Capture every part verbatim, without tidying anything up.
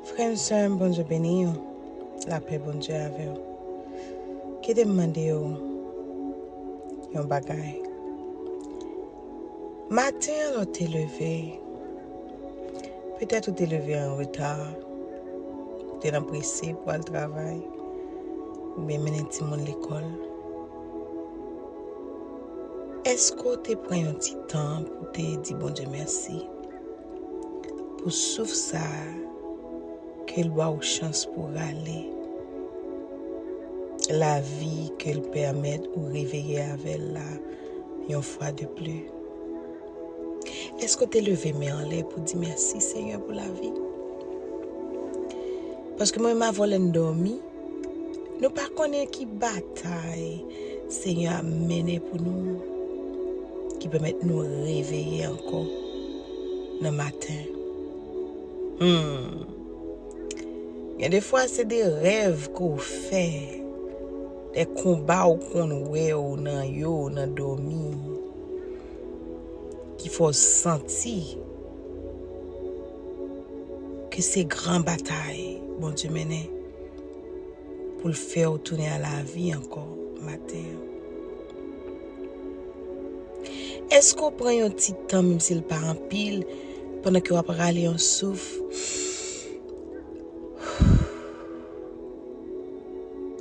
Frè m, sè m, Bondye beni w. Lapè Bondye avè w. Kite m mande w yon bagay. Maten an, lè w te leve, petèt ou te leve an reta, ou te nan prese pou al travay, oubyen mennen timoun lekòl. Èske w te pran yon ti tan pou te di Bondye mèsi pou souf sa a ke l ba w chans pou rale, lavi ke l pèmèt ou reveye avè l la yon fwa de pli? Èske w te leve men anlè pou di mèsi, Senyè, pou lavi? Paske mwen menm, avè w, lè n dòmi, nou pa konnen ki batay Senyè a mennen pou nou, ki pèmèt nou reveye ankò nan maten. Hmm. Gen de fwa, se de rèv ke w fè, de konba ou konn wè w nan yo, nan dòmi, ki fè w santi ke se gran batay Bondye mennen pou l fè w tounen a lavi ankò maten an. Èske w pran yon ti tan, menm si l pa anpil, pandan ke w ap rale yon souf?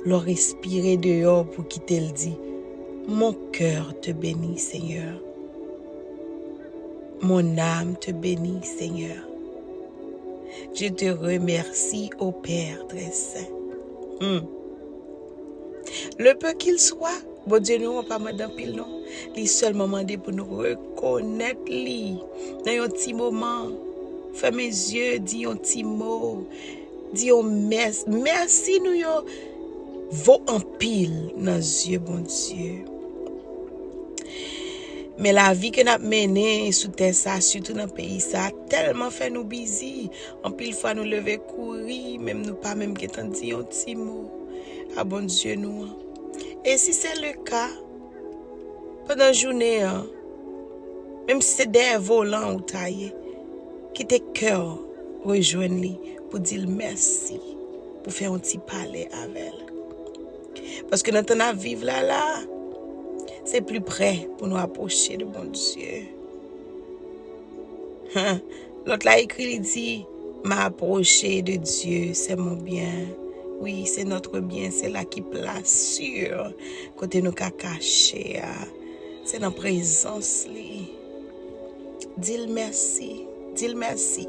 Lè w respire deyò pou kite l di, Mon cœur te bénit, Seigneur. Mon âme te bénit, Seigneur. Je te remercie, ô Père très saint. Hmm. Le peu qu'il soit, Bondye nou an pa mande anpil non. Li sèlman mande pou nou rekonèt li nan yon ti moman. Fèmen zye, di yon ti mo, di yon mès-, mèsi nou yo vo anpil nan zye Bondye. Men lavi ke n ap mennen sou tè sa, sitou nan peyi sa, tèlman fè nou bizi. Anpil fwa nou leve kouri, menm nou pa menm gentan di yon ti mo a Bondye nou an. E si se le ka, pandan jounen an, menm si se dèyè volan ou ta ye, kite kè w rejwenn li pou di l mèsi, pou fè yon ti pale avè l. Paske nan tan n ap viv la la, se pli prè pou nou apwoche de Bondye. Lòt la ekri, li di, M'approcher de Dieu, c'est mon bien. Wi, se notre bien, se la ki plas si kote nou ka kache a. Se nan prezans li. Di l mèsi, di l mèsi.